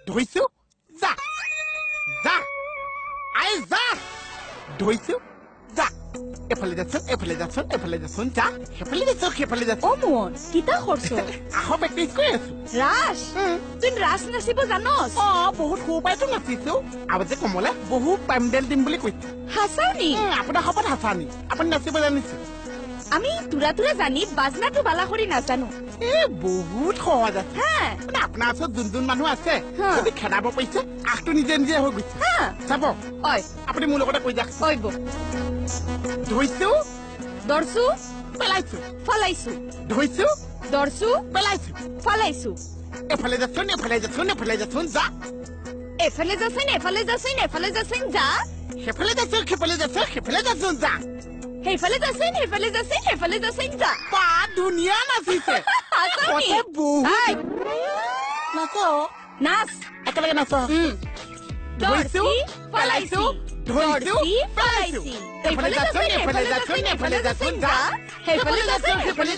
ধৰিছো যা যা I যা ধৰিছো যা এফালে যাচোন এফালে যাচোন এফালে যাচোন যা সেফালে যাচোন সেফালে যাচোন। অ মোহন কিতা কৰছ? আহ প্ৰেক্টিচ কৰি আছো। ৰাস? তুই ৰাস নাচিব জানস? অ বহুত সৰু পৰাইতো নাচিছো। আৰু যে কমলে বহুত পেণ্ডেল দিম বুলি কৈছে। হাসাও নি? আপোনাৰ শপত হাসা নি? আপুনি নাচিব জানিছে? আমি তুৰা তুৰা জানি বাজনাটো বালা কৰি নাজানো। এ বহুত সহজ আছে। মানে আপোনাৰ ওচৰত যোন যোন মানুহ আছে যদি খেদাব পাৰিছে আখটো নিজে নিজে হৈ গৈছে। চাব আপুনি মোৰ লগতে কৈ যাক। ধৰিছো দৰছো পেলাইছো ফলাইছো। ধৰিছো দৰছো পেলাইছো ফলাইছো। এফালে যাচোন এফালে যাচোন এফালে যাচোন যা। এফালে যাচোন এফালে যাচোন এফালে যাচোন যা। সেফালে যাচোন সেফালে যাচোন সেফালে যাচোন যা। সেইফালে যাচোন সেইফালে যাচোন সেইফালে যাচোন যা। বা ধুনীয়া নাচিছে। নাচ একেলগে নাচ। ধৰিছো পেলাইছো ধৰিছো পেলাইছো। এফালে যাচোন এফালে যাচোন এফালে যাচোন যা। সেইফালে যাচোন সেইফালে।